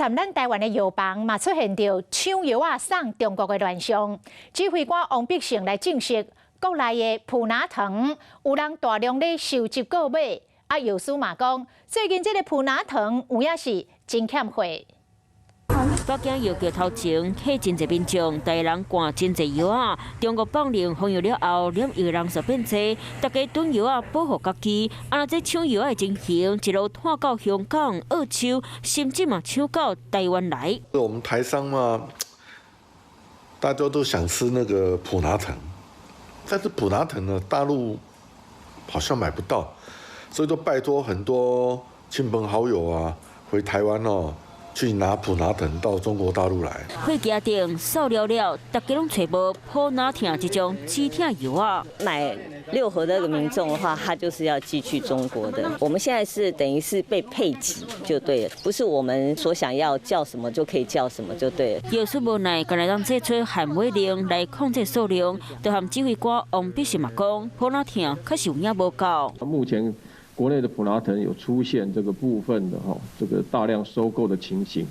連咱台灣的藥房嘛出現著搶藥仔送中國的亂象。指揮官王必勝來證實，國內的普拿疼有人大量咧收集購買。啊，藥師嘛講，最近這个普拿疼有影是真欠貨。北京藥局頭前客真濟民眾，台人掛真濟藥仔。中國放令封藥了後，領藥人數變濟，大家囤藥仔保護家己。啊，這搶藥仔的情形，一路拖到香港、澳洲，甚至嘛搶到台灣來。我們台商嘛，大家都想吃那個普拿疼，但是普拿疼呢，大陸好像買不到，所以都拜託很多親朋好友啊，回台灣哦，去拿普拿疼到中國大陸來。貨架頂掃了了，大家攏揣無普拿疼這種止疼藥仔。買六盒的民眾的話，他就是要寄去中國的。我們現在是等於是被配給就對了，不是我們所想要叫什麼就可以叫什麼就對了。藥師無奈，干焦會當祭出限買令來控制數量。就和指揮官王必勝嘛講，普拿疼確實有影無夠。目前國內的普拿疼有出現這個部分的哈，這個大量收購的情形。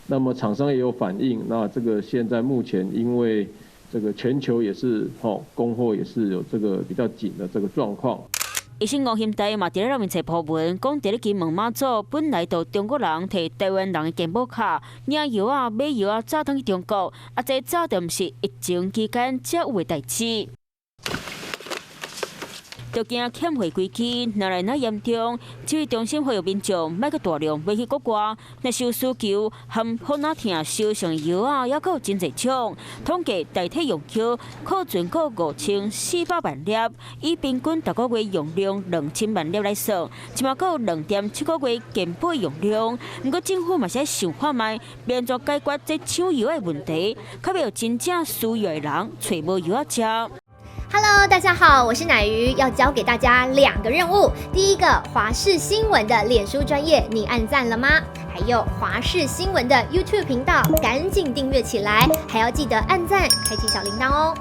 那麼廠商也有反映，那這個現在目前因為這個全球也是哈供貨也是有這個比較緊的這個狀況。醫生吳欣岱嘛佇咧面冊鋪文，講佇咧金門馬祖本來就中國人提台灣人的健保卡，領藥仔買藥仔早轉去中國，啊，這早就毋是疫情期間才有的代誌。就驚欠貨危機，若來若嚴重，指揮中心呼籲民眾莫閣大量買去國外，若是有需求，含普拿疼相像藥仔，猶閣有真濟種。統計代替用藥庫存閣5400萬粒，以平均逐個月用量2000萬粒來算，這馬閣有2.7個月健保用量。毋過政府嘛是愛想看覓，欲按怎解決這搶藥的問題，較袂予真正需要的人揣無藥仔食。 Hello，大家好，我是乃瑜，要交給大家兩個任務。第一個，華視新聞的臉書專頁，你按讚了嗎？還有華視新聞的 YouTube 頻道，趕緊訂閱起來，還要記得按讚，開啟小鈴鐺哦。